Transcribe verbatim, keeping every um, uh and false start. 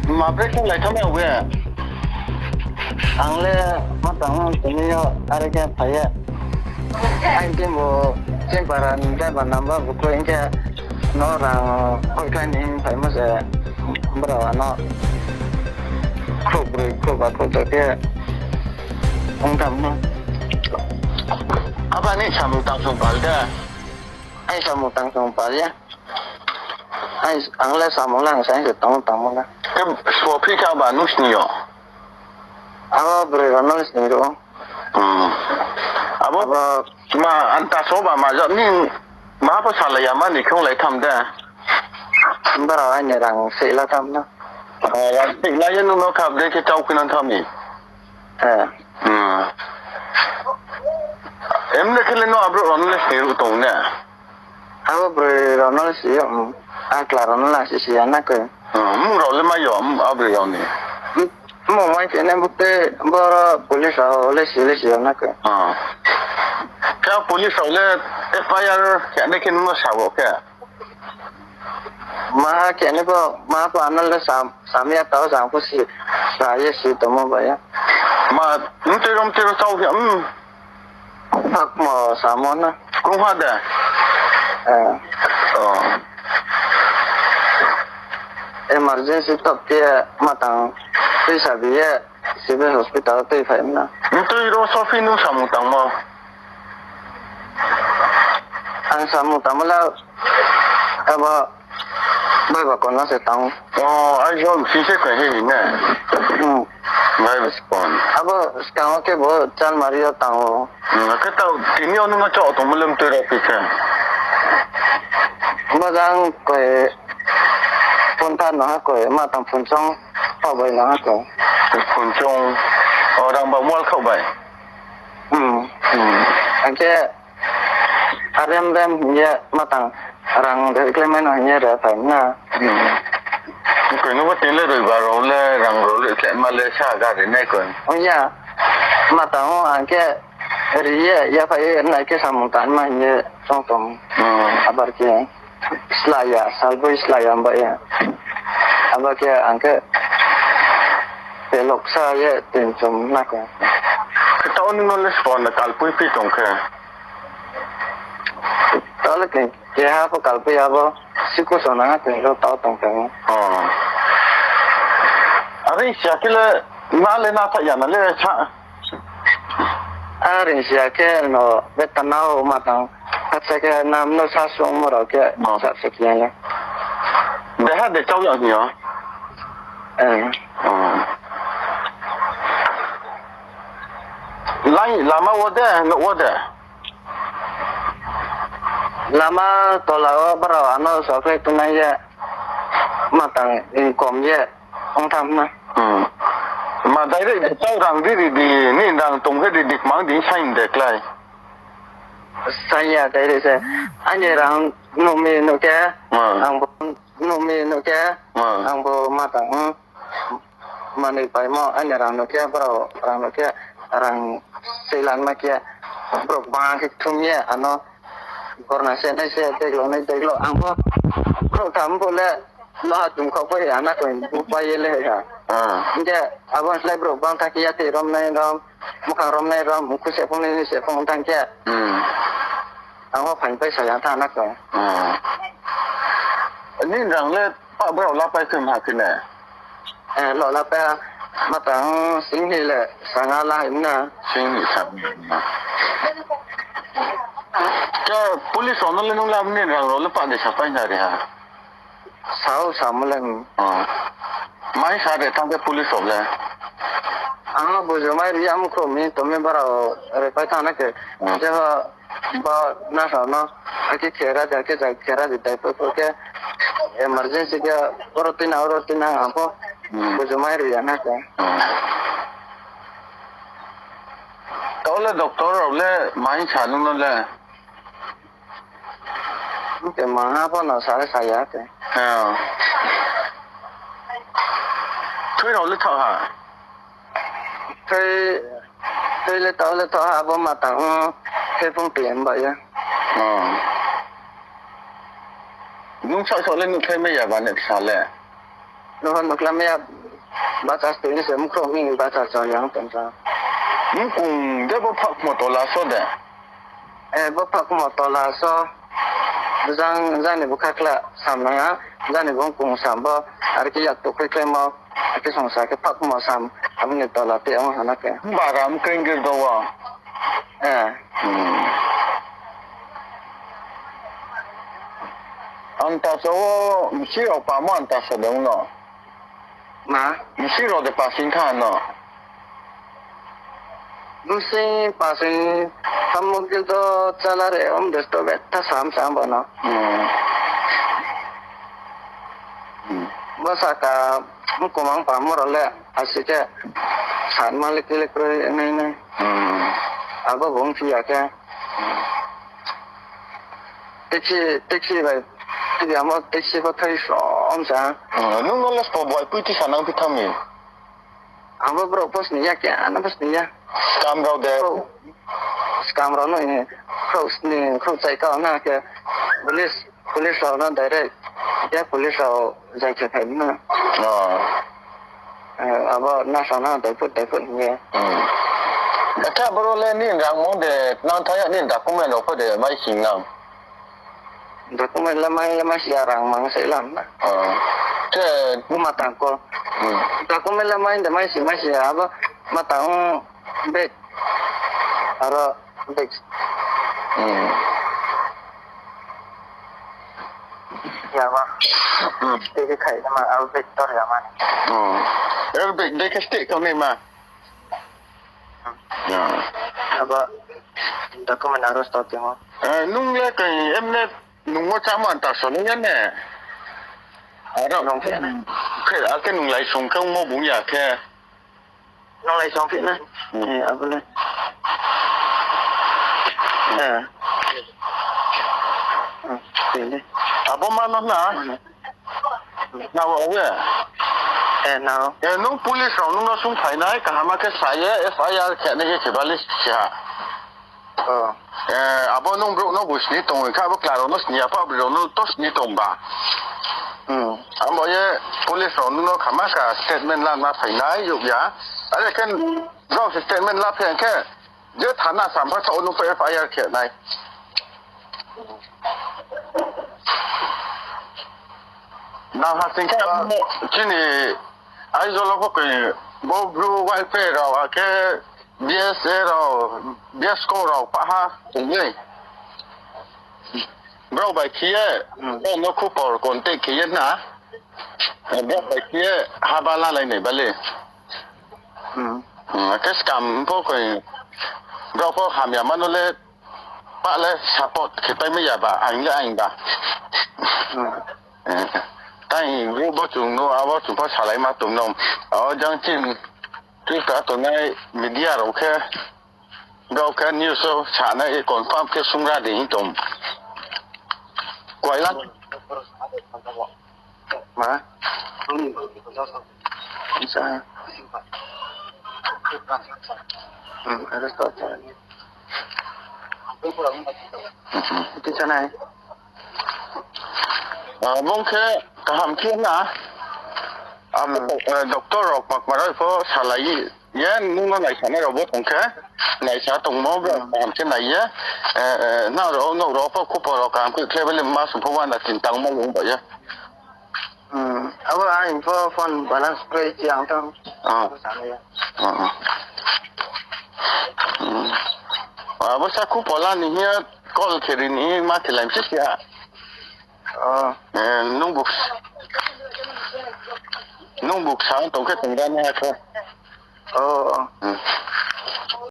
Ma bre khe lai thanng ya we. Ang le ma tang tini yo are khe phai ye. Aini team bo chini para ni driver number bo kroi hing khe no rang hoihkhlai ni hing phaimo se brao ano khrouhbroi khrouhba khrouhto khe ong tham no. Abo ni samung tang song pal de. Aini samung tang song pal ya. Ang le samung le ang sa se tong tangmo na. Khe sophi kha ba nung sini yo? Abo broi rao no le sini ro. Abo ma anta so ba ma ja ni ma pho salai ya ma ni khong lai tham de. Brao aini rang seihla tham na. Rang seihla ye nung no khap de khe chau khe nang tham ni. Emne khe le no abrouh rao no le sini ruh tong ne? Abo broi rao no le si yo, akla rao no le si si ya na khe. Mung rao le mai yo, abroi rao ni. Mung mai khe nai bukte boro police rao le si le si ya na khe. Khe police rao le F I R khe nai khe nung no sa wo khe. Maha khe nai pho, maha pho ano le sa, samya tao jang pho si, sa ye si tongmo bai ya. Ma, mtui rom tui ro chau khe, Sakmo samo na. Krungha de? Emergency top khe ma tang tuisa bi ye civil hospital tui phai na. Mtui ro sophi nung samung tangmo? Ang samung tangmo le abo bai ba kon no se tang. O, ai jo si se khe he ne. Bai ba kon. Abo skang wo khe bo Chalmari yo tang o. Khe tao tini yo nung no chao tongmo le mtui ro phi khe. Bo jang koi phone tha no ha koi, ma tang phone chong khaoh bai no ha koi. Phone chong, o rang ba mobile khaoh bai. Ang khe arem rem hing ye ma tang rang de kláimai no hing ye re phai na. Koi no bo tini le roibar rao le rang rao le kláima le sa gari nai koi. Ong ya, ma tang o ang khe ri ye yaphai ye nai khe samung tangma hing ye choung tong. Abar khe slái ya, salboi slái ya ba ye. Abo khe ang khe telok sa ye tin chum na khe. Khe tao nung no le sbo no kalpui phi tong khe. Tao le khe, keha pho kalpui ya bo, sikuso nang khe ro tao tong khe. Are sia khe le na le na tha ya na le sa. Are sia khe no betanao ma tang. Khatsa khe nam no sa sungmo rao khe sa se khe ya le. Deha de chau ya hing yo. Lai lama wo de, nouh wo de. Lama tola wo brao ano sokhlai tongnai ye, ma tang income ye ong tham na. Ma direct de chau rang di ri di, ni rang tong khe ri di kmang di saing de klái. Saing ya direct se. Aini rang nuh mi nuh khe, ang bo nuh mi nuh khe, ang bo ma tang, manoi paimo, aini rang nuh khe, brao rang nuh khe, rang seilanma khe, brouh bang khe kthum ye, ano, gorna se nai se, deglo nai deglo, ang bo, brouh tham bo le, loha tum khaoh pai ya na koi, bu pai ye le ha. Hing khe, abo slái brouh bang kha khe ya tei romnai rom, mukhang romnai rom, mkhu se phung nai se phung tang khe. Ang bo phaing pai sa ya tha na koi. Nini rang le pah brao lapai khe ma khe ne? Lo lapai, ma tang sing ni le sanga la hai na. Sing ni sa na. Khe police rao no le nung le nini rang rao le pah de sapai na ri ha. Sao samo le. Mai sa de thanng khe police rao le. Ang no bujumai ri ya mkhro mi tongmi brao repai thanng na khe. Jeho ba nasa no, akhe khera di, akhe ja khera di, daipo pho khe, emergency khe, oro tuinang, oro tuinang, ang pho, bujumai ri ya na khe. Tao le doctor rao le mai sa nung no le. Khe maha pho no sa le sa ya khe. Thui rao le thaoh ha. Thui, thui le thaoh le thaoh ha, abo ma tang, khe phung tui ba ya. Nung saoh saoh le nuhkhlai mai ya ba ne sa le. Noho nukla maya bacha stui ni se mkhrouh mi bacha chal yang tong sa. Mkung de bo phakmo tola so de. E, bo phakmo tola so. Jang, jani bo khakla sam nang ya, jani bo mkung sam bo, ar khe yak tukhoi khlaimo, ar khe songsa khe phakmo sam, aboni tola te ang hana khe. Baga mkring gir do wo. E. Hmm. Ang ta so wo, msi rao pamo ang ta so dong no. Ma? Msi rao de pasing kha no. Msi pasing tamo gil do chala re om desto betha sam sam bo no. Hmm. Hmm. Bo saka mkomang pamo rao le asi khe san malik kile kroi nai nai. Hmm. Abo bung phi ya khe. Taxi, taxi bai, taxi amo taxi bo thai som sa. Hmm, nung no le spo boi pui tisa nang phi thang mi? Abo brouh pho sni ya khe, ano pho sni ya. Scam rao de. Brouh, scam rao no, eh, khrouh sni, khrouh chai kau na khe, police, police rao no direct, ya police rao zai khe phai na. Oh. Eh, abo nasa no daiphut, daiphut hing ye. Hmm. Akhe aboro le nini rangmung de, nang thaya nini document rao pho de, mai sing nang. Document le mai, le mai si ya rang mang se lam na. Oh. Khe bu ma tang ko. Hmm. Document le mai de mai si, mai si ya, abo ma tang bag. Aro bag. Hmm. Ya ma. Hmm. Te ke khai ma, aro bag tor ya ma. Hmm. Aro bag de ke stick kau ni ma. Ya. Abo document aro sto timo. Eh, nung le kai emne nung wo chámo ang ta so nung ya ne. Aro nung phi na. Khe, akhe nung lai song khe ongmo bung ya khe. Nung lai song phi na. Hmm. Eh, abo le. Eh. Hmm, phi le. Abo ma no na. Hmm. Na wo ye? Eh, na wo. Eh, nung police rao nung no sung phainai, kaham khe sa ye, F I R khe nai ye khe ba list khe ha. Oh. Eh, abo nung brouh no bo sni tong kha, abo kla rao no sni ya pha, abo rao no to sni tong ba. Hmm. Abo ye police rao nung no khama kha statement la ma phainai, yog ya. Are khe brao se statement la phi khe, je thana sampha sa o nung pho F I R khe nai. Nang ha sing khe mo chini Aizawl wo pho koi bo Bru welfare rao, akhe B S A rao, B S C O rao paha tong ye. Brao bai khe ye, hmm, brao no khupor contact khe ye na. Brao bai khe ye haba lalai nai bale. Hmm. Hmm, akhe scam pho koi, brao pho hamya mano le, pa le support khe pai mai ya ba, ang le ang ba. Hmm. Eh, tai group bo chung no, abo chung pho salai ma tong no. O jang chini, tui ka tongnai media rao khe, brao khe news wo sanai, confirm khe sungra di hing tong. Koila. Ma? Sa. Hmm, ada sa, sa. Hmm. Itu sana. Ah, bung khe kaham khe na. Abo, hmm, eh, doctor rao pakma rao pho salai ye, nung no naisanai rao bo tong khe, naisa tongmo, hmm, kaham khe nai ye, eh, eh, nang rao, nang rao pho khupor rao kaham khe khe bale ma sung pho wana tin tangmo ong ba ye. Hmm, abo ang pho phone balance kroi chi ang tang. Ah. Abo sana ya. Ah, ah. Hmm. Abo sa khupor la ni hing ye call khe ri ni ma khe lai mse si ha. Oh. Eh, nung buk, nung buk sa tong khe tong da ni ha khe. Oh, oh. Hmm.